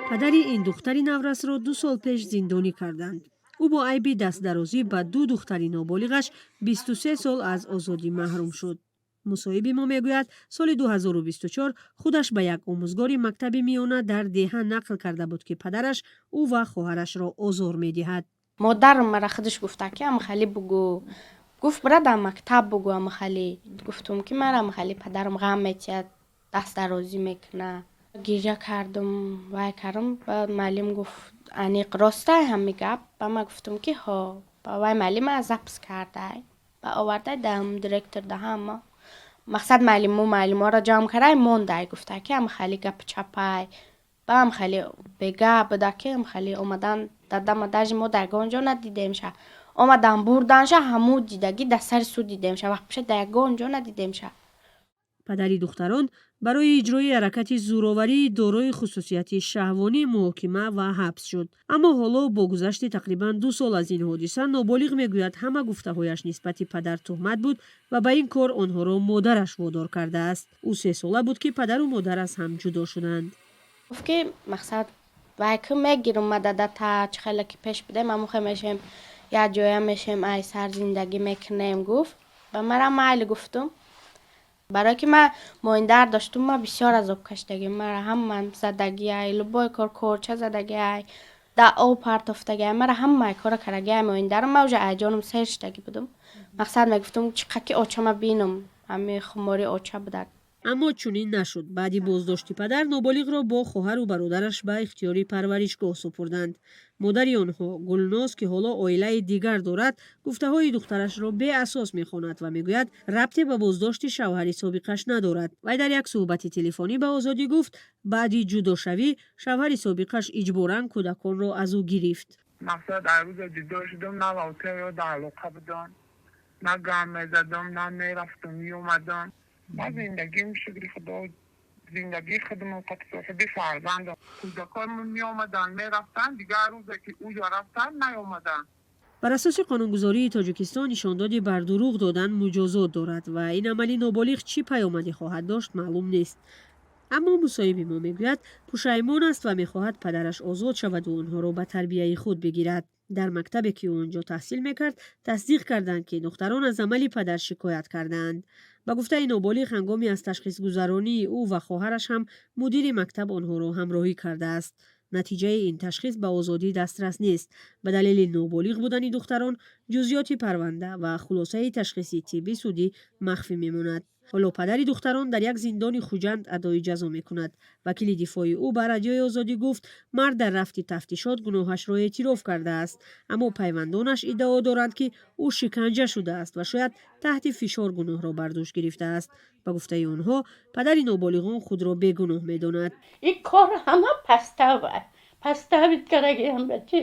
Падари ин духтари наврасро 2 сол пеш зиндонӣ карданд. Ӯ бо айби дастдарозӣ ба ду духтари ноболиғаш 23 сол аз озодӣ маҳрум шуд. Мусоҳиби мо мегӯяд, соли 2024 худаш ба як омӯзгори мактаби миёна дар деҳа нақл карда буд, ки падараш ӯ ва хоҳарашро озор медиҳад. Модарам мара худаш гуфта, ки амхали бугӯ. Гуфт: «Бира, дар мактаб бугӯ». Амхали гуфтум, ки мара амхали падарам ғам метиҳад, дастдарозӣ мекунад. Гиря кардум, вай кардум. Баъд муаллим гуфт: «Аниқ ростай ҳами гап?» Ба ман гуфтум, ки ҳо. Ба вай муаллима запись кардай ба овардай дам директор да ҳама. Мақсад, муаллиму муаллиморо ҷамъ кардай мондай, гуфта, ки амхали гапи чапай. Ба амхали бегап буда, ки амхали омадан дадама, даже мо дар ягон ҷо надидемша. Омадан, бурданша, ҳаму дидагӣ дар сари суд дидемша, вообще дар ягон ҷо надидемша. Падари духтарон барои иҷрои ҳаракати зӯроварии дорои хусусияти шаҳвонӣ муҳокима ва ҳабс шуд. Аммо ҳоло, бо гузашти тақрибан 2 сол аз ин ҳодиса, ноболиғ мегӯяд, ҳама гуфтаҳояш нисбати падар туҳмат буд ва ба ин кор онҳоро модараш водор кардааст. Ӯ 3 сола буд, ки падару модар аз ҳам ҷудо шуданд. Гуфт, ки мақсад, вай ки мегирум ма дадата, чӣ хеле ки пеш будем, ҳамон мешем, як ҷоя мешем, ай сар зиндагӣ мекунем, гуфт. Ба мара майли гуфтум, барое ки ман моиндар доштум. Ман бисёр азоб кашидагим, мара ҳама задагиай, любой кор, корча задагиай, да об партофтагиай, мара ҳамаи кора кардагиай моиндарам. Ман уже айҷонам сер шидагӣ будум. Мақсад, мегуфтум, чӣ қа ки очама бинам, ҳами хумори оча будак. Аммо чунин нашуд. Баъди боздошти падар ноболиғро бо хоҳару бародараш ба ихтиёри парваришгоҳ супурданд. Модари онҳо, Гулноз, ки ҳоло оилаи дигар дорад, гуфтаҳои духтарашро беасос мехонад ва мегӯяд, рабте ба боздошти шавҳари собиқаш надорад. Вай дар як суҳбати телефонӣ ба Озодӣ гуфт, баъди ҷудошавӣ шавҳари собиқаш иҷборан кӯдаконро аз ӯ гирифт. Мақсад, ай рӯза ҷудо шудам, на валтаё да алоқа будам, на гам мезадам, на мерафтам, меомадам. Ма зиндагим, шукри Худо, зиндагии худамон қад соҳиби фарзандам. Кӯдаконмон меомаданд, мерафтанд. Дигар рӯзе ки уҷа рафтанд, наёмаданд. Бар асоси қонунгузории Тоҷикистон, нишондоди бар дурӯғ додан муҷозот дорад ва ин амали ноболиғ чӣ паёмаде хоҳад дошт, маълум нест. Аммо мусоҳиби мо мегӯяд, пушаймон аст ва мехоҳад падараш озод шаваду онҳоро ба тарбияи худ бигирад. Дар мактабе, ки ӯ он ҷо таҳсил мекард, тасдиқ карданд, ки духтарон аз амали падар шикоят кардаанд. Ба гуфтаи ноболиғ, ҳангоми аз ташхисгузаронии ӯ ва хоҳараш ҳам мудири мактаб онҳоро ҳамроҳӣ кардааст. Натиҷаи ин ташхис ба Озодӣ дастрас нест. Ба далели ноболиғ будани духтарон, ҷузъиёти парванда ва хулосаи ташхиси тиббӣ судӣ махфӣ мемонад. Ҳоло падари духтарон дар як зиндони Хуҷанд адои ҷазо мекунад. Вакили дифои ӯ ба Радиои Озодӣ гуфт, мард дар рафти тафтишот гуноҳашро эътироф кардааст, аммо пайвандонаш иддао доранд, ки ӯ шиканҷа шудааст ва шояд таҳти фишор гуноҳро бар дӯш гирифтааст. Ба гуфтаи онҳо, падари ноболиғон худро бегуноҳ медонад. Ин кор ҳама пастава паставит карагиам бачи.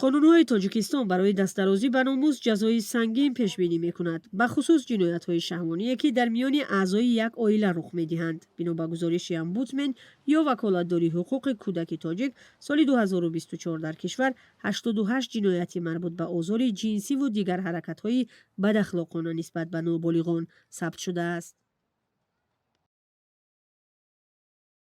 Қонунҳои Тоҷикистон барои дастдарозӣ ба номус ҷазои сангин пешбинӣ мекунад, бахусус ҷиноятҳои шаҳвоние, ки дар миёни аъзои як оила рух медиҳанд. Бино ба гузориши Омбудсмен ё ваколатдори ҳуқуқи кӯдаки тоҷик, соли 2024 дар кишвар 88 ҷинояти марбут ба озори ҷинсиву дигар ҳаракатҳои бадахлоқона нисбат ба ноболиғон сабт шудааст.